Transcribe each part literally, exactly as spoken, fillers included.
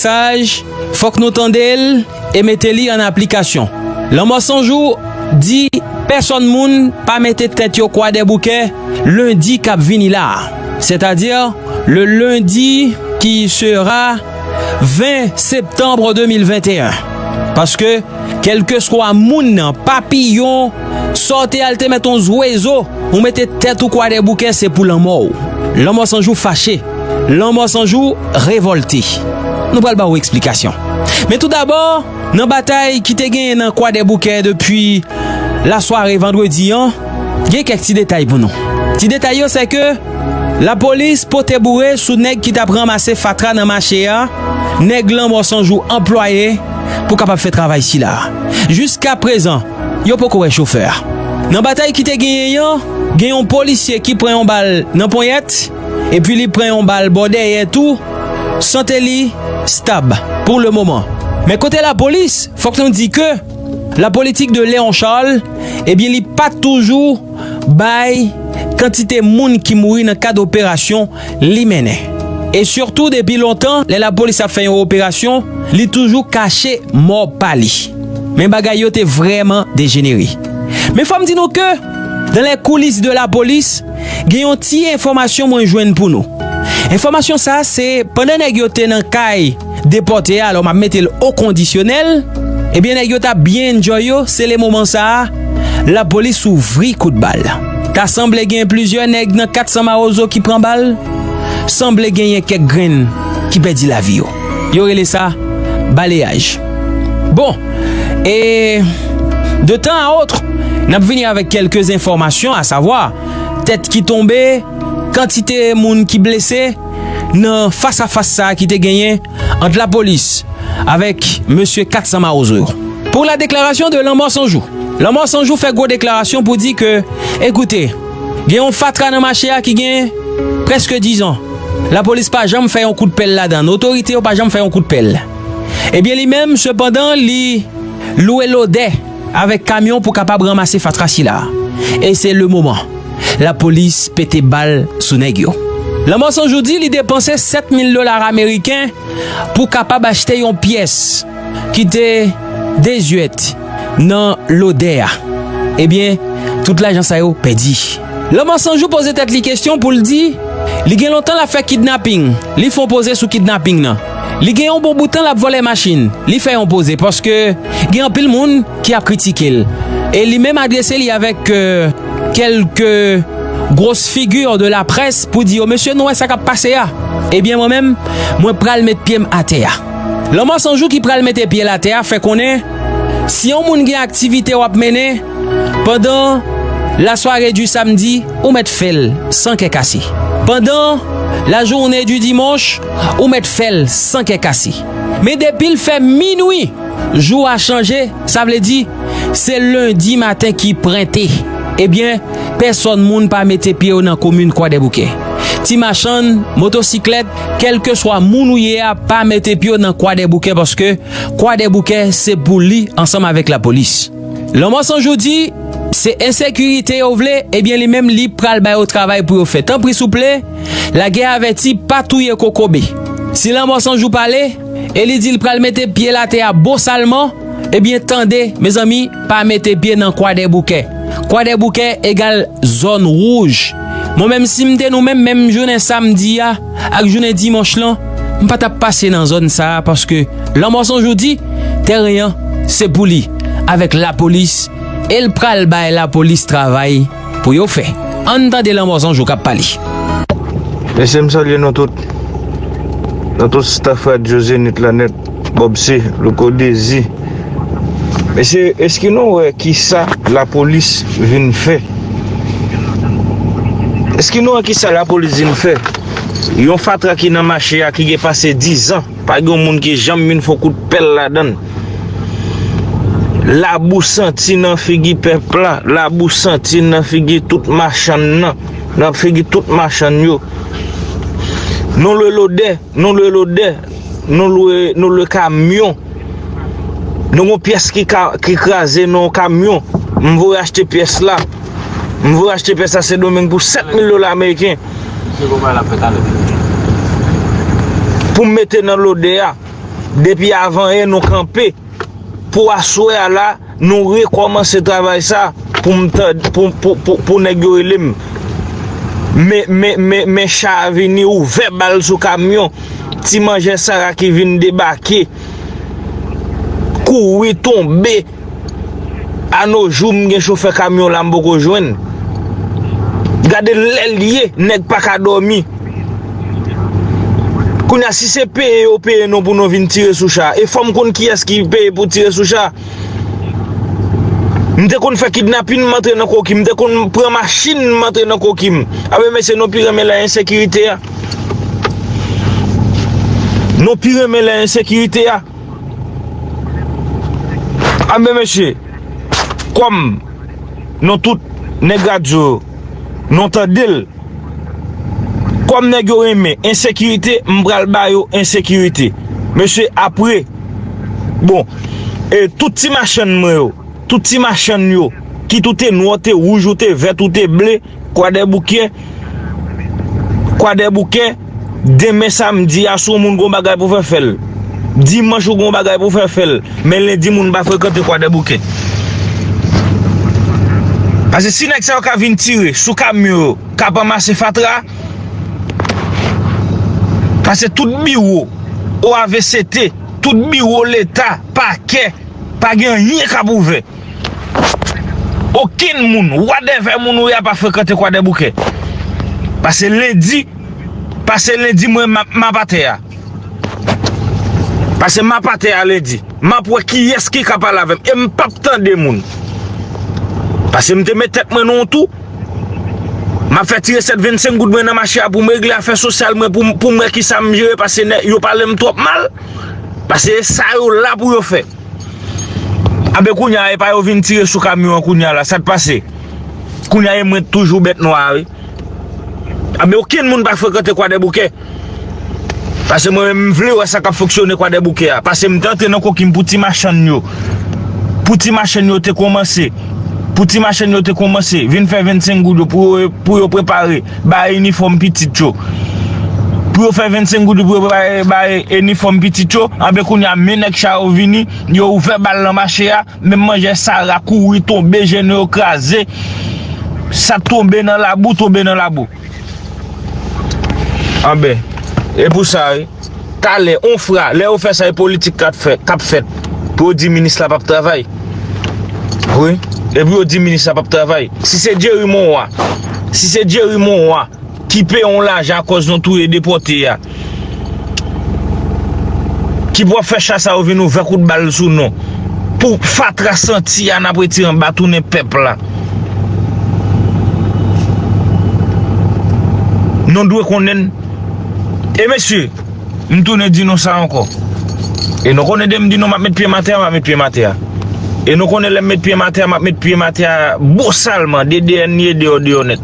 mesaj, fòk nou tande l e mete li an aplikasyon. Lanmò San Jou di pèsòn moun pa mete tèt yo Kwadèboukè lendi k ap vini la a, sètadi le lundi qui sera vingt septembre deux mille vingt et un. Paske, kèlkeswa moun nan, papiyon, sa w te al te mèt yon zwezo, ou mete tèt ou Kwadèboukè, se pou lanmò w. Lanmò San Jou fache. Lanmò San Jou revòlte. Nou pral ba w eksplikasyon. Men toudabò, nan batay ki te genyen nan Kwadèboukè depi lasware vandredi an, gen kèk ti detay pou nou. Ti detay yo, se ke lapolis pote boure sou nèg ki t ap ranmase fatra nan mache a, nèg Lanmò San Jou anplwaye pou kapab fè travay sila a. Jiska prezan, yo poko wè chofè a. Nan batay ki te genyen an, gen yon polisye ki pran yon bal nan ponyèt, epi li pran yon bal bò dèyè tou, sante li stab pou le moman. Men kote lapolis, fòk nou di ke la politique de Léon Charles, ebyen, li pa toujou bay kantite moun ki mouri nan kad operasyon li mennen. E sitou depi lontan, lè lapolis ap fè yon operasyon, li toujou kache mò pa li. Men bagay yo te vrèman dejenere. Men fò m di nou ke, dans les coulisses de la police, gen yon ti enfòmasyon mwen jwenn pou nou. Enfòmasyon sa a, se pandan nèg yo te nan kay depòte a, alò m ap mete l o kondisyonèl, ebyen, nèg yo t ap byen enjoy yo, se le moman sa a, lapolis ouvri kout bal. Ta sanble gen plizyè nèg nan kat san Mawozo ki pran bal, sanble genyen kèk grenn ki pèdi lavi yo. Yo rele sa baleyaj. Bon, e de tan a otrè, n ap vini avèk kèlke enfòmasyon, a savwa, tèt ki tonbe, kantite moun ki blese nan fas a fas sa a ki te genyen ant lapolis avèk mesye kat san Mawozo yo. Pour la déclaration de Lanmò San Jou. Lanmò San Jou fè gwo deklarasyon pou di ke, ekoute, gen yon fatra nan mache a ki gen prèske dizan. Lapolis pa janm fè yon kout pèl ladan l. Otorite yo pa janm fè yon kout pèl. Ebyen, li menm, sepandan, li lwe lodè avèk kamyon pou kapab ranmase fatra sila a. E se le moman lapolis pete bal sou nèg yo. Lanmò San Jou di li depanse sèt mil dola ameriken pou kapab achte yon pyès ki te dezyèt nan lodè a. Ebyen, tout lajan sa yo pèdi. Lanmò San Jou poze tèt li kesyon pou l di, li gen lontan l ap fè kidnaping, li fè yon poze sou kidnaping nan. Li gen yon bon bout tan l ap vòlè machin, li fè yon poze, paske gen anpil moun ki ap kritike l. E li menm adrese li avèk, euh, kèlke gros figure de la presse pou di yo, mesye, nou wè sa k ap pase a. Ebyen, mwen menm, mwen pral met pye m atè a. Lanmò San Jou ki pral mete pye l atè a fè konnen, si yon moun gen aktivite w ap mennen pandan lasware di samdi, ou mèt fè l san kè kase. Pandan lajoune di dimanch, ou mèt fè l san kè kase. Men depi l fè minwi, jou a chanje, sa vle di, se lendi maten ki prente. Ebyen, pèsòn moun pa mete pye yo nan komin Kwadèboukè. Ti machann, motosiklèt, kèlkeswa moun ou ye a, pa mete pye w nan Kwadèboukè, paske Kwadèboukè se pou li ansanm avèk lapolis. Lanmò San Jou di, se ensekirite yo vle, ebyen, li menm, li pral ba yo travay pou yo fè. Tanpri, souple, lagè avèti, pa touye kokobe. Si Lanmò San Jou pale, e li di l pral mete pye l atè a bosalman, ebyen, tande, mezanmi, pa mete pye nan Kwadèboukè. Kwadèboukè egal zòn wouj. Mwen menm, si m te nou menm, menm jounen samdi a ak jounen dimanch lan, m pa t ap pase nan zòn sa a, paske Lanmò San Jou di, tèren an, se pou li, avèk lapolis, e l pral bay lapolis travay pou yo fè. Ann tande Lanmò San Jou k ap pale. Mesye, m salye nou tout. Nou tout staff Radyo Zenith la nèt, Bob C, Louko Dezi. Mesye, èske nou wè kisa lapolis vin fè? Èske nou wè kisa lapolis vin fè? Yon fatra ki nan mache a ki gen pase dizan, pa gen yon moun ki janm vin fè yon kout pèl ladan l. Labou santi nan figi pèp la, labou santi nan figi tout machann nan, nan figi tout machann yo. Nou lwe lodè, nou lwe lodè, nou lwe, nou lwe kamyon. Nou gon pyès ki ka, ki kraze nan yon kamyon. M voye achte pyès la. M voye achte pyès la Sendomeng pou sèt mil dola ameriken. Pou m mete nan lodè a. Depi avanyè nou kanpe. Pou aswè a la, nou rekòmanse travay sa pou m tande, pou, pou, pou, pou nèg yo rele m. Men, men, men, men cha a vini, ouvè bal sou kamyon. Ti manzè Sara ki vin debake, kouri tonbe. A no jou, m gen chofè kamyon la, m poko jwenn. Gade lè l ye, nèg pa ka dòmi. Kounye a, si se peye yo peye nou pou nou vin tire sou cha, e fò m konn kiyès ki peye pou tire sou cha. M te konn fè kidnapin, m antre nan koki, m te konn pran machin, m antre nan koki m. Anben, mesye, nou pi renmen lè ensekirite a. Nou pi renmen lè ensekirite a. Anben, mesye, kòm nou tout nèg radyo, nou tande l, kòm nèg yo renmen ensekirite, m pral ba yo ensekirite. Mesye, apre, bon, e tout ti machann mwen yo, tout ti machann yo, kit ou te nwa, ou te wouj, ou te vèt, ou te ble, Kwadèboukè, Kwadèboukè, demen samdi a, si yon moun gon bagay pou fè, fè l. Dimanch ou gon bagay pou fè, fè l. Men lendi, moun pa frekante Kwadèboukè. Paske si nèg sa yo ka vin tire sou kamyon yo, k ap ranmase fatra, paske tout biwo, O A V C T, tout biwo Leta, pakè, pa gen anyen k ap ouvè. Okenn moun, whatever moun ou ye a, pa frekante Kwadèboukè. Pase lendi, pase lendi, mwen, m ap, m ap atè a. Pase m ap atè a lendi. M ap wè kiyès ki ka pale avè m. E m p ap tande moun. Pase m te met tèt mwen nan yon tou. M ap fè ti resèt vennsenk goud mwen nan mache a pou m regle afè sosyal mwen, pou m, pou m wè kisa m jere, pase nè, yo pale m twòp mal. Pase e sa yo la pou yo fè. Anben kounye a, e pa yo vin tire sou kamyon an kounye a la, sa k pase? Kounye a, e mwen toujou bèt nwa a, wi. Anben okenn moun pa frekante Kwadèboukè. Pase mwen menm, m vle wè sa k ap fonksyone Kwadèboukè a. Pase m te antre nan koki m pou ti machann yo. Pou ti machann yo te kòmanse. Pou ti machann yo te kòmanse. Vin fè vennsenk goud yo pou yo, pou yo prepare. Bay inifòm pitit yo. Pou yo fè vennsenk goud yo pou yo prepare, bay inifòm pitit yo. Anben kounye a, men nèg cha yo vini. Yo ouvè bal nan mache a. Menm manzè Sara kouri tonbe, jenou yo kraze. Sa tonbe nan labou, tonbe nan labou. Anben, e pou sa, wi. Talè, on fra, lè yo fè sa, e politik k ap fè, k ap fèt. Pou yo di minis la p ap travay. Wi, e pou yo di minis la p ap travay. Si se Jerry Monroy, si se Jerry Monroy, ki peye yon lajan akòz nou touye depòte a, ki pou ap fè cha sa yo vin ouvè kout bal sou nou, pou fatra santi a n ap retire anba tounen pèp la. Nou dwe konnen n. E mesye, m tounen di nou sa ankò. E nou konnen de m di nou m ap met pye m atè a, m ap met pye m atè a. E nou konnen lè m met pye m atè a, m ap met pye m atè a bosalman, D D N ye deyò deyò nèt.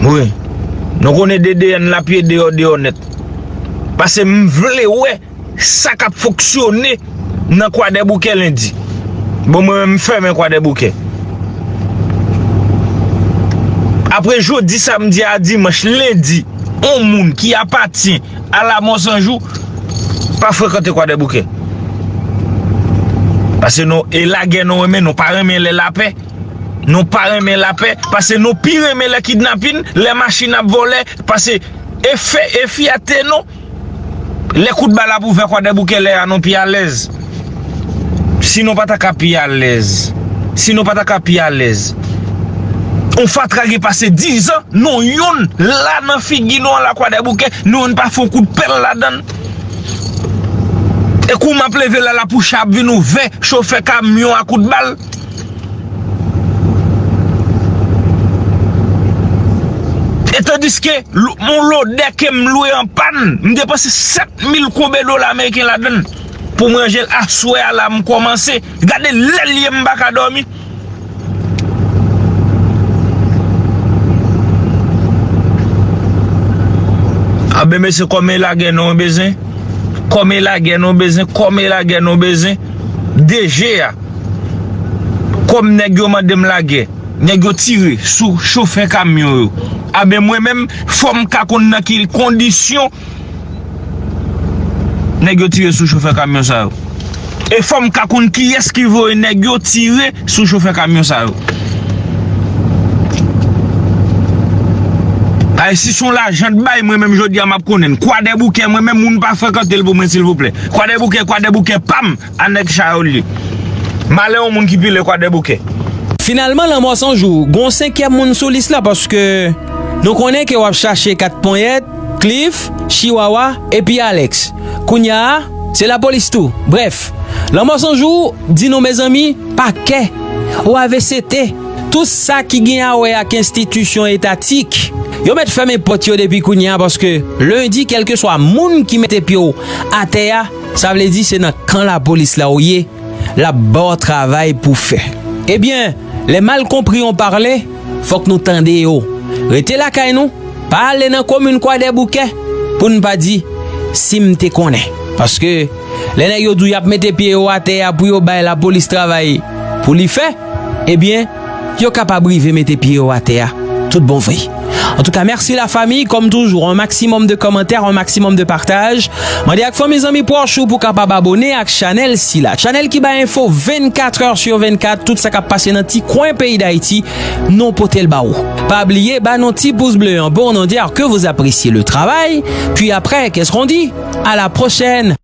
Wi. Nou konnen D D N l ap ye deyò deyò nèt. Pase m vle wè sa k ap fonksyone nan Kwadèboukè lendi. Bon, mwen menm, m fèmen Kwadèboukè. Apre jodi, samdi a dimanch, lendi, on moun ki apatyen a Lamò San Jou pa frekante Kwadèboukè. Pase nou, e lagè nou renmen, nou pa renmen lè lapè. Nou pa renmen lapè, pase nou pi renmen lè kidnapin, lè machin ap vòlè, pase e fè, e fyète nou. Lè kout bal ap ouvè Kwadèboukè lè a nou pi alèz. Si nou pa ta ka pi alèz. Si nou pa ta ka pi alèz. On fatra gen pase dizan, nou youn la nan figi nou an la Kwadèboukè, nou youn pa fè on kout pèl ladann. E kou m ap leve la, la pou cha ap vin ouvè, chofè kamyon a kout bal. E tandiske, l-, yon lodè ke m lwe an pàn, m depanse sèt mil koube dola ameriken ladann pou m ranje l aswè a la, m kòmanse. Gade lè l ye, m pa ka dòmi. Anben, mesye, kòm e lagè nou bezwen, kòm e lagè nou bezwen, kòm e lagè nou bezwen, D G a, kòm nèg yo mande m lagè, nèg yo tire sou chofè kamyon yo. Anben, mwen menm, fò m ka konn nan ki kondisyon nèg yo tire sou chofè kamyon sa yo. E fò m ka konn kiyès ki voye nèg yo tire sou chofè kamyon sa yo. Ay, si se yon lajan t bay, mwen menm jodi a m ap konnen l. Kwadèboukè, mwen menm moun pa frekante l pou mwen, silvouplè. Kwadèboukè, Kwadèboukè, pa m, a nèg Chayòl li. Malè yon moun ki pile Kwadèboukè. Finalman, Lanmò San Jou, gon senkyèm moun sou lis la, paske nou konnen ke w ap chache Kat Ponyèt, Cliff, Chiwawa, epi Alex. Kounye a, se lapolis tou. Brèf, Lanmò San Jou di nou, mezanmi, pakè, O A V C T, tout sa ki gen a wè ak enstitisyon etatik, yo mèt fèmen pòt yo depi kounye a, paske lendi, kèlkeswa moun ki mete pye w atè a, sa vle di se nan kan lapolis la w ye, l ap ba w travay pou fè. Ebyen, les mal compris ont parlé, fòk nou tande yo. Rete lakay nou, pa ale nan komin Kwadèboukè, pou n pa di si m te konnen. Paske lè nèg yo di w y ap mete pye yo atè a pou yo bay lapolis travay pou li fè, ebyen, yo kapab rive mete pye yo atè a tout bon vre. Antouka, mèsi la fami. Kòm toujou, un maximum de commentaires, un maximum de partage. Mande ak fanmi, zanmi, pwòch ou pou kapab abone ak chanèl sila. Chanèl ki bay enfo vennkat è sur vennkat, tout sa k ap pase nan ti kwen peyi Dayiti, nou pote l ba ou. Pa bliye, ba nou ti pous ble an pou nou di ke vous appréciez le travail. Puis après, qu'est-ce qu'on dit? À la prochaine!